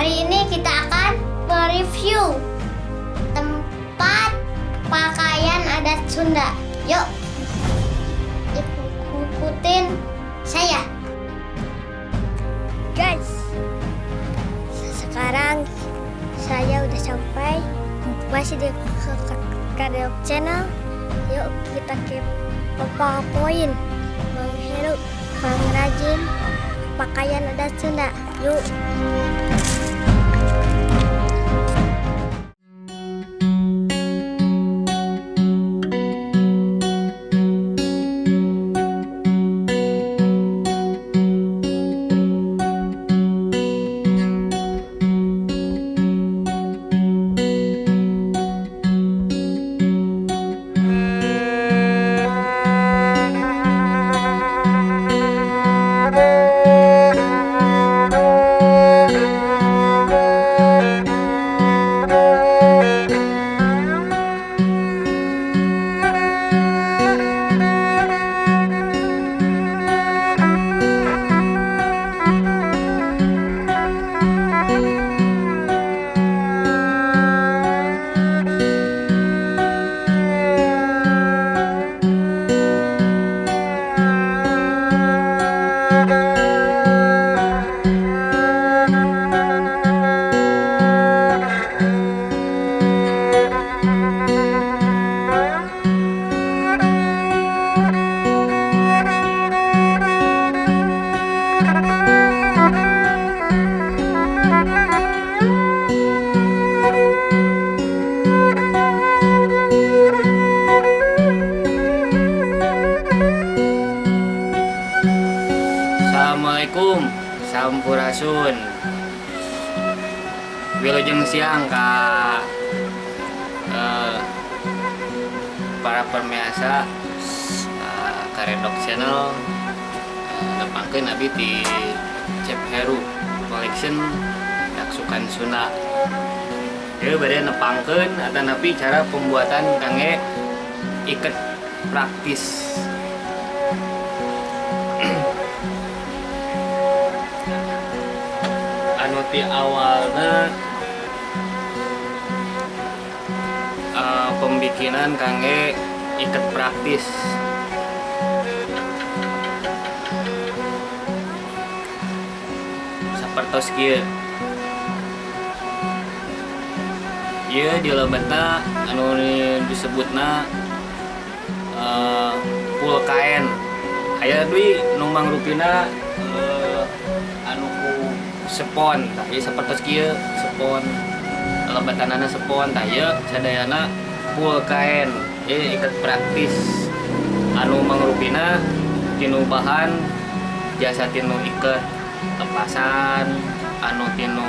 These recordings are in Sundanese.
Hari ini kita akan mereview tempat pakaian adat Sunda. Yuk, ikutin saya. Guys, sekarang saya udah sampai, masih di Karedok Channel. Yuk kita kepoin Mang Heru, pengrajin pakaian adat Sunda. Yuk. Assalamualaikum, sampurasun. Wilujeng siang ka para pemirsa Karedok Channel. Nepangkeun abi di Cep Heru Collection Raksukan Sunda. Ieu bade nepangkeun atanapi cara pembuatan kangge iket praktis. Anu ti awalna pembikinan kangge iket praktis. Sapertos kieu. Ieu dilebetna anu disebutna full kain. Aya deui nu mangrupina anu ku sepon, tah ieu sapertos kieu sepon. Lebetanana sepon, tah ieu sadayana full kain. Ieu iket praktis anu mangrupina tinu bahan jasa tinu iket lepasan, anu tinu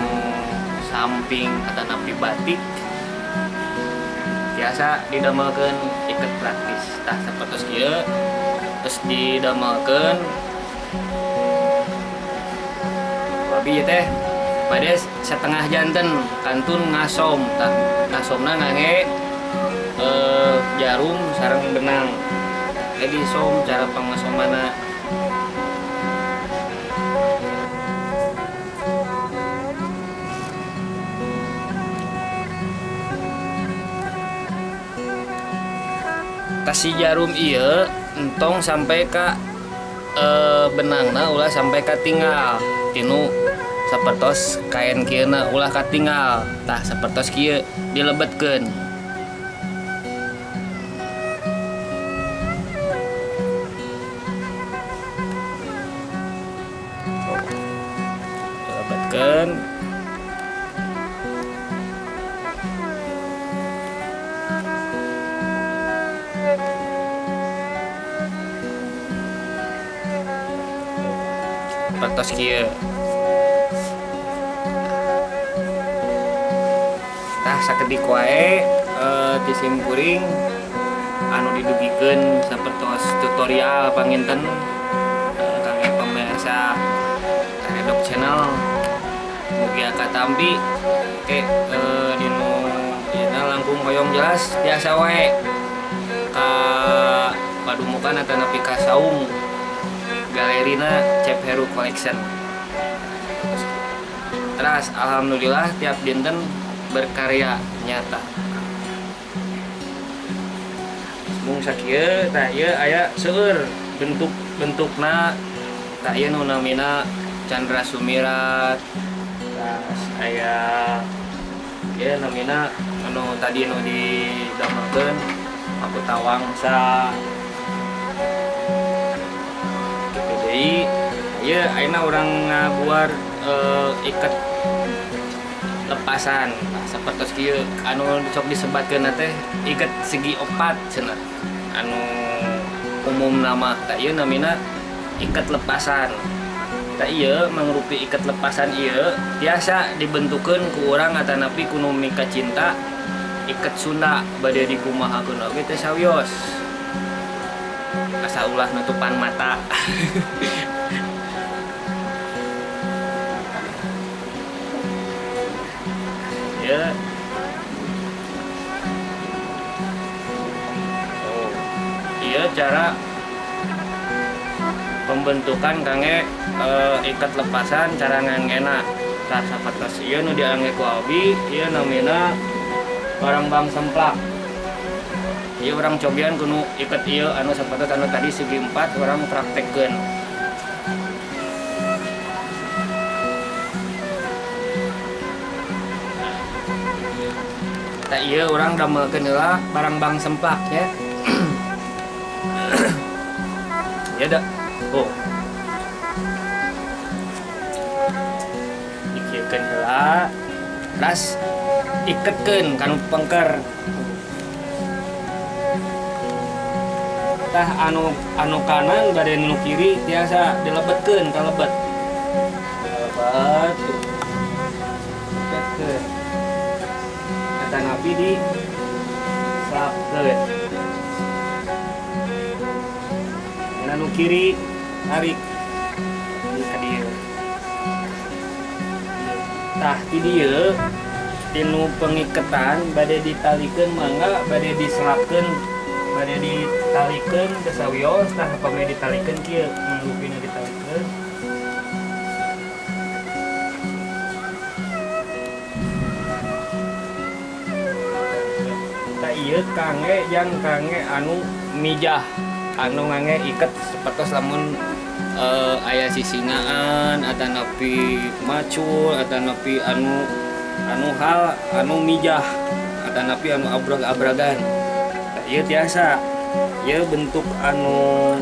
samping atanapi batik biasa didamelkeun iket praktis. Tah sapertos kieu terus didamelkeun abi ieu teh bade setengah janten kantun ngasom. Tah ngasomna ngangge jarum sareng benang. Jadi som cara pangasomana. Kasih jarum ieu entong sampai ka benangna ulah sampai ka tinggal tinu sapertos kain kieu na ulah katinggal. Tah sapertos kieu dilebetkeun. Dilebetkeun. Sapertos kieu. Tah sakedik wae ti simkuring anu didugikeun sapertos tutorial panginten kangge pemirsa Karedok Channel. Mugia katampi ke dinu dina langkung hoyong jelas biasa wae ka padumukan atanapi ka saung galerina Cep Heru Collection. Teras alhamdulillah tiap dinten berkarya nyata. Mung sakieu tah ieu aya seueur bentuk-bentukna. Tah ieu nu namina Chandra Sumirat. Terus aya ieu namina anu tadi nu didamelkeun aku tawangsa. Kitu deui. Ieu ayeuna urang ngabuar iket lepasan. Nah, sapertos kieu anu sok disebatkeun teh iket segi opat cenah. Anu umum nama tah ieu namina iket lepasan. Tah ieu mangrupi iket lepasan ieu biasa dibentukeun ku urang atanapi ku nu mika cinta iket Sunda bade dikumahakeun oge teh sawios. Asa ulah nutupan mata. Ya. Oh, iya cara pembentukan kangge ikat lepasan cara ngangena. Tah sapertos ieu nu diangge ku abi ieu namina barangbang semplak. Ieu urang cobian kudu iket ieu anu sapertos anu tadi segi 4 urang praktekkeun. Tah ieu urang damelkeun heula barangbang semplak ya. Ya dah. Oh. Dikieukeun heula. Terus iketkeun kanu pengker. Tah anu kanan bade nu kiri tiasa dilebetkeun ka lebet. Lebet. Iketkeun. Atanapi di selapkeun. Anu kiri tarik di ka dieu. Tah ti dieu tinu pengiketan bade ditalikeun mangga bade diselapkeun bade ditalikeun ke sawios. Tah upami ditalikeun kieu mangrupina ditalikeun. Tah ieu kangge jang kangge anu mijah anu ngange iket sapertos lamun aya sisingaan atanapi macul atanapi anu hal anu mijah atanapi anu abrag-abragan. Tah ieu tiasa ieu bentuk anu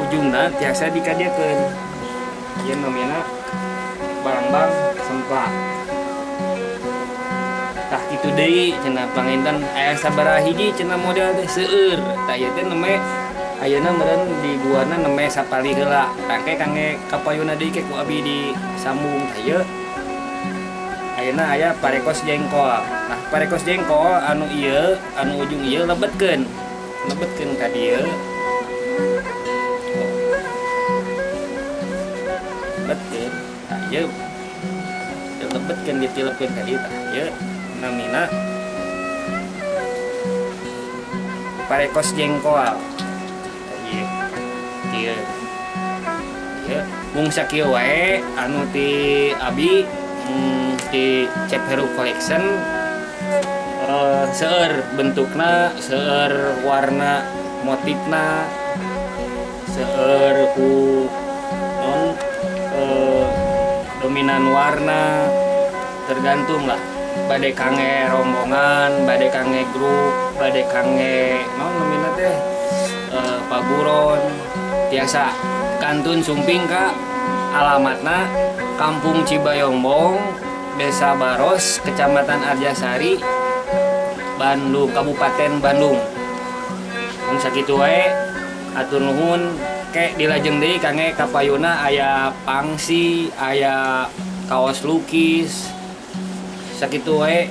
ujungna tiasa dikadieukeun. Ieu namina barangbang semplak. Tah kitu deui cenah panginten aya sabaraha hiji cenah model teh seueur. Tah ieu teh neme ayeuna meureun dibuana neme sapali heula. Tangke kangge kapayuna deui ke ku abi disambung. Tah ieu ayeuna aya parekos jengkol. Nah parekos jengkol anu ieu anu ujung ieu lebetkeun. Lebetkeun ka dieu. Lebetkeun. Tah ieu lebetkeun ditilepkeun ka dieu tah ieu namina parekos jengkol. Ieu ieu ieu mung sakieu wae anu ti abi ti Cep Heru Collection. Seueur bentukna, seueur warna motifna, seueur ku non dominan warna tergantung lah. Bade kange rombongan, bade kange grup, bade kange naon namina teh paguron tiasa kantun sumping ka alamatna Kampung Cibayongbong, Desa Baros, Kecamatan Arjasari, Bandung, Kabupaten Bandung. Mun sakitu wae atur nuhun ke dilajeng deui kange kapayuna aya pangsi, aya kaos lukis. Sakitu wae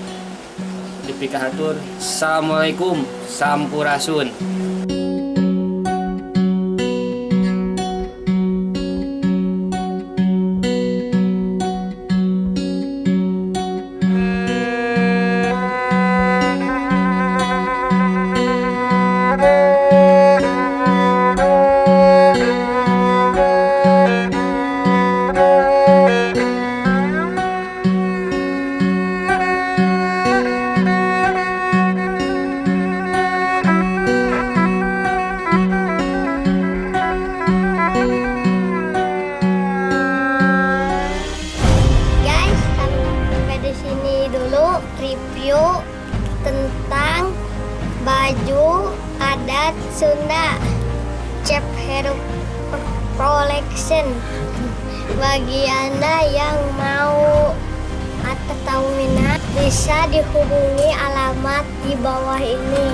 dipikahatur. Assalamualaikum, sampurasun. Baju adat Sunda Cep Herup Collection. Bagi Anda yang mau atau minat bisa dihubungi alamat di bawah ini.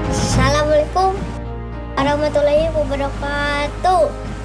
Assalamualaikum warahmatullahi wabarakatuh.